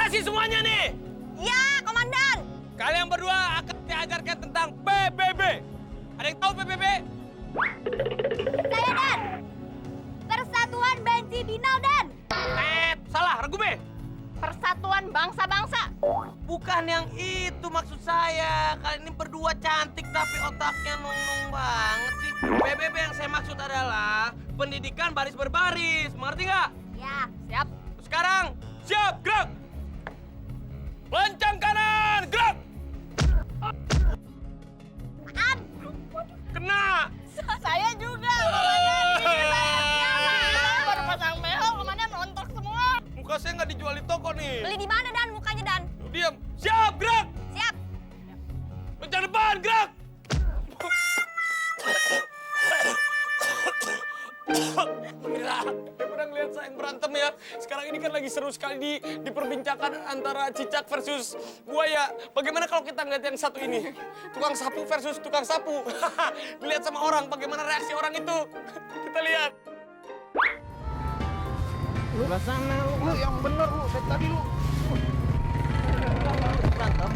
Konsentrasi semuanya nih. Ya, Komandan. Kalian berdua akan diajarkan tentang PBB. Ada yang tahu PBB? Saya, Dan. Persatuan Benci Binal, Dan. Salah, Regume. Persatuan Bangsa-Bangsa. Bukan yang itu maksud saya. Kalian ini berdua cantik tapi otaknya nong-nong banget sih. PBB yang saya maksud adalah pendidikan baris berbaris. Mengerti nggak? Ya, siap. Sekarang, siap, gerak! Lencang kanan, gerak! Kena! Saya juga, Komandan. Saya baru pasang behel, Komandan nonton semua. Muka saya nggak dijual di toko nih. Beli di mana, Dan? Mukanya, Dan. Diam. Siap, gerak! Siap. Lencang depan, gerak! Mira, pernah ngeliat saya yang berantem ya. Sekarang ini kan lagi seru sekali diperbincangkan antara cicak versus buaya. Bagaimana kalau kita ngeliat yang satu ini? Tukang sapu versus tukang sapu. Dilihat sama orang, bagaimana reaksi orang itu? Kita lihat. Lu sana lu yang bener lu, dari tadi lu. Berantem.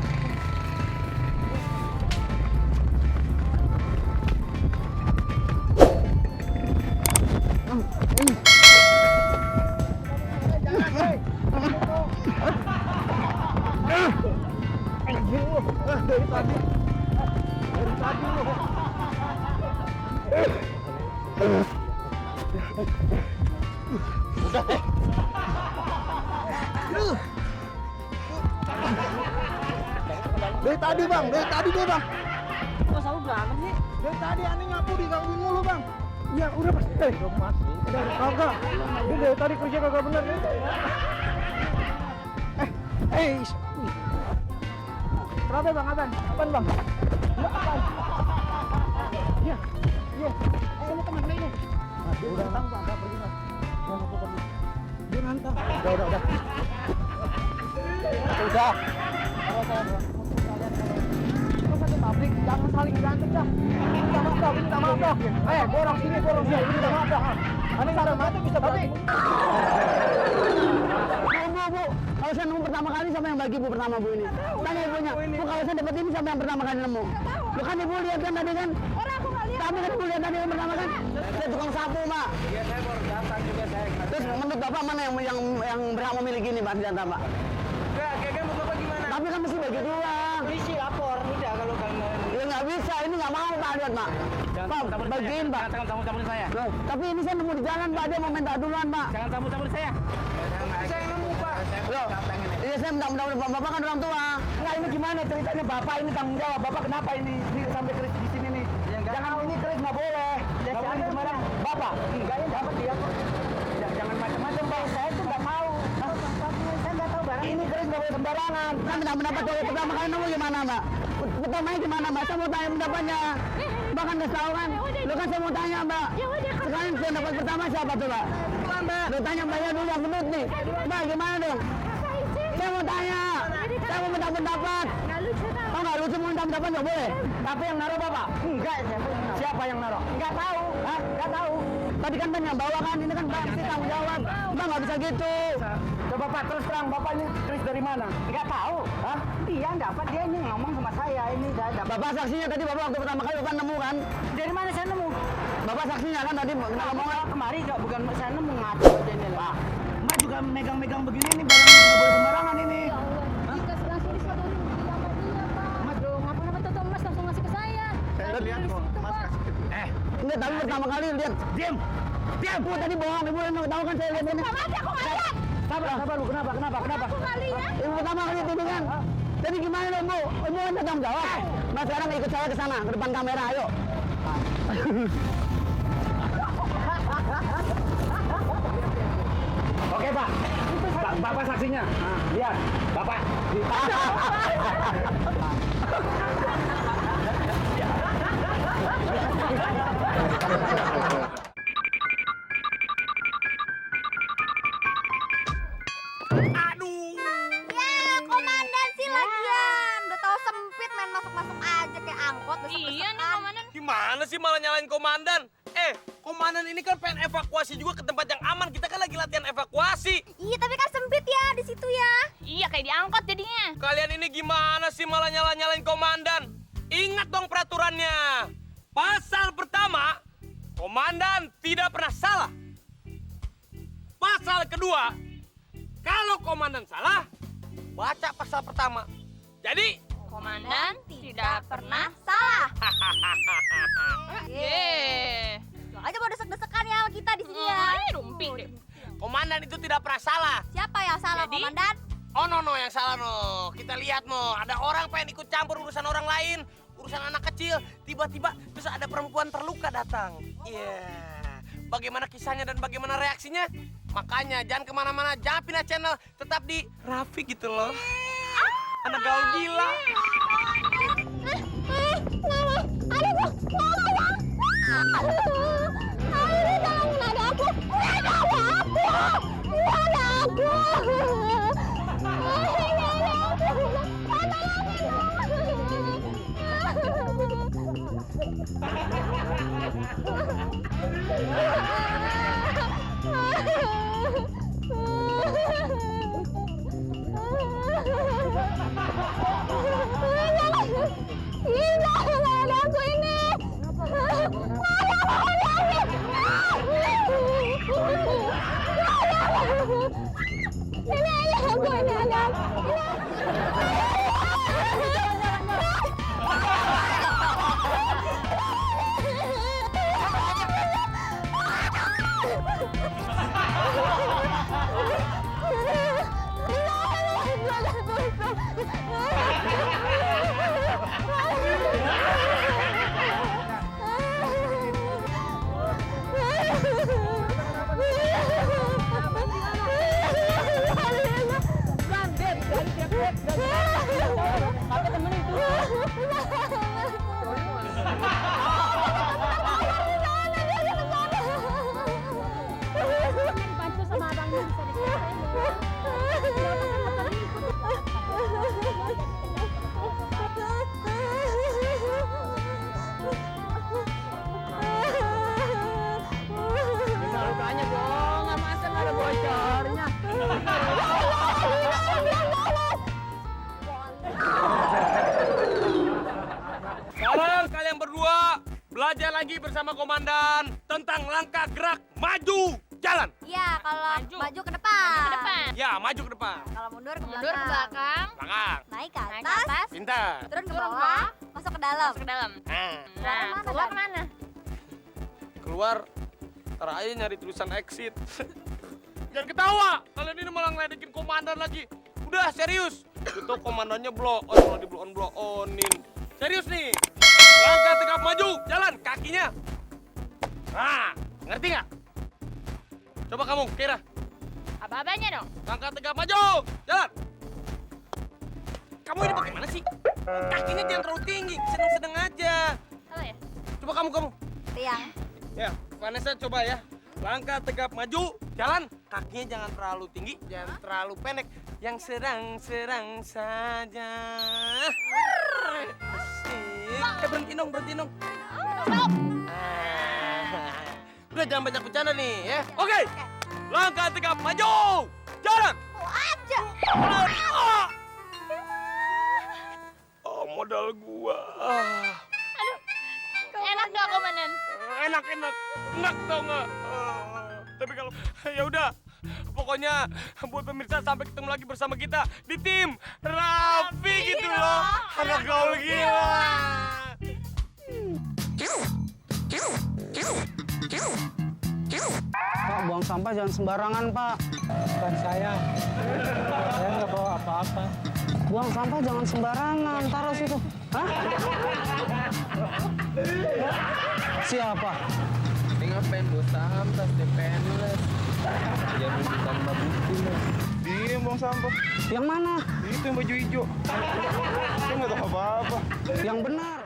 Dari tadi udah deh. Dari tadi bang, dari tadi deh bang. Kok selalu berantem sih? Dari tadi aneh ngapu digangguin mulu bang. Ya udah pas. Masih. Udah kagak. Dia dari tadi kerja kagak bener. Kenapa bang Aban? Apaan bang? Ya apaan? Iya. Saya mau kemana ini? Dia udah nantang bang, udah pergi mas. Mau pergi. Dia nantang. Udah. Udah. Kalau saya bang. Kalau satu pabrik, jangan saling berantem dah. Minta maaf dah. Gua orang sini. Minta maaf dah. Aneh nggak ada mati bisa berantem. Bu. Kalau saya nemu pertama kali siapa yang bagi bu pertama bu ini? Tanya ibunya. Bu kalau saya dapat ini siapa yang pertama kali nemu? Lu kan ibu lihat kan tadi kan? Orang aku nggak lihat. Tapi kan ibu lihat tadi yang pertama kan? Saya tukang sapu mak. Iya saya baru datang juga saya. Terus menurut bapak mana yang berhak memiliki ini pak senjata pak? Kayaknya mau bapak gimana? Tapi kan mesti bagi dua. Polisi lapor, udah kalau kalian. Ya nggak bisa, ini nggak mau pak lihat pak. Pak bagiin pak. Jangan campur-campurin saya. Loh, tapi ini saya nemu di jalan pak, dia mau minta duluan pak. Jangan campur-campurin saya. Saya nemu pak. Loh, iya saya minta bapak kan orang tua. Nah ini gimana ceritanya bapak ini tanggung jawab. Bapak kenapa ini sampai keris di sini nih? Jangan ini keris nggak boleh. Nggak boleh sembarang. Bapak? Enggak ya dapat dia. Jangan macam-macam pak. Saya tuh nggak mau. Saya nggak tahu barang. Ini keris nggak boleh sembarangan. Kan minta pendapat dari pertama kali nemu gimana mbak? Pertamanya gimana mbak? Saya mau tanya pendapatnya. Mbak kan nggak tahu kan? Lu kan saya mau tanya mbak. Sekarang pendapat pertama siapa tuh mbak? Lu tanya mbaknya dulu yang gendut nih. Mbak gimana dong? Saya mau tanya. Saya mau minta pendapat. Oh nggak lucu mau minta pendapat nggak boleh. Tapi yang naruh bapak? Enggak. Siapa yang naruh? Nggak tahu. Hah? Nggak tahu. Tadi kan yang bawa kan ini kan pasti tanggung jawab. Mbak nggak bisa gitu. Coba pak terus terang bapak ini keris dari mana? Nggak tahu. Hah? Dia dapat dia ini ngomong sama saya ini saya dapat. Bapak saksinya tadi bapak waktu pertama kali bapak nemu kan? Dari mana saya nemu? Bapak saksinya kan tadi ngomong kemari bukan saya nemu ngaco aja ini lah. Mbak juga megang-megang begini nih barang nggak boleh sembarangan ini. Lihat kok, Mas kasih ke dia. Enggak, tapi pertama kali lihat. Diam. Bu tadi bohong, ibu yang tahu kan saya lihat ini. Sama aja, aku nggak lihat. Sabar lu, kenapa? Aku nggak lihat. Ibu pertama kali tudingan. Jadi gimana dong bu? Ibu kan tanggung jawab. Mas sekarang ikut saya ke sana, ke depan kamera, ayo. Oke pak, bapak saksinya. Lihat, bapak. Aduh. Ya, Komandan sih lagian. Udah tahu sempit main masuk-masuk aja kayak angkot. Iya nih Komandan. Gimana sih malah nyalain komandan? Komandan ini kan pengen evakuasi juga ke tempat yang aman. Kita kan lagi latihan evakuasi. Iya, tapi kan sempit ya di situ ya. Iya, kayak diangkut jadinya. Kalian ini gimana sih malah nyala-nyalain komandan? Ingat dong peraturannya. Pasal pertama, komandan tidak pernah salah. Pasal kedua, kalau komandan salah, baca pasal pertama. Jadi, Komandan tidak pernah salah. Yeay. Aja mau desek-desekan ya sama kita di sini ya. Rumpik deh. komandan itu tidak pernah salah. Siapa yang salah, Jadi? Komandan? Oh no yang salah no. Kita lihat no, ada orang pengen ikut campur urusan orang lain, urusan anak kecil. Tiba-tiba terus ada perempuan terluka datang. Iya. Bagaimana kisahnya dan bagaimana reaksinya? Makanya jangan kemana-mana, jangan pindah channel, tetap di Raffi gitu loh. Anak gaul gila. Sekarang kalian berdua belajar lagi bersama komandan tentang langkah gerak maju jalan. Iya, kalau Maju. maju ke depan. Ke depan. Ya, maju ke depan. Kalau mundur ke Mundur ke belakang. belakang. Belakang. Naik ke Naik ke atas. atas. Pintar. Turun ke Turun ke bawah. bawah. Masuk ke dalam. Masuk ke dalam. Nah, Nah, mana, keluar Dan? kemana? keluar. Ntar aja nyari tulisan exit. Jangan ketawa. Kalian ini malah ngeledekin komandan lagi. Udah, serius. Itu komandannya blow on, malah di blow onin. Serius nih. Langkah tegap maju, jalan kakinya. Nah, ngerti nggak? Coba kamu, Kira. Apa-apanya dong? Langkah tegap maju, jalan. Kamu ini bagaimana sih? Kakinya jangan terlalu tinggi, sedang-sedang aja. Salah ya? Coba kamu. Riang. Ya, Vanessa coba ya. Langkah tegap maju, jalan. Kakinya jangan terlalu tinggi, jangan terlalu pendek. Yang serang-serang saja. Asik. Berhenti dong. Udah jangan banyak bercanda nih ya. Oke. Langkah tegap maju, jalan. Aja. Modal gua. Enak gak, Komandan? Enak tau nggak? Tapi kalau ya udah, pokoknya buat pemirsa sampai ketemu lagi bersama kita di tim Raffi gitu loh, anak gaul gila. Pak, buang sampah jangan sembarangan, Pak. Bukan saya nggak bawa apa-apa. Buang sampah jangan sembarangan, taruh situ. Hah? Siapa? Ini ngapain bawa sampah, TPN les. Jangan ditambah bukti les. Dia buang sampah. Yang mana? Itu yang baju hijau. Saya nggak tahu apa-apa. Yang benar.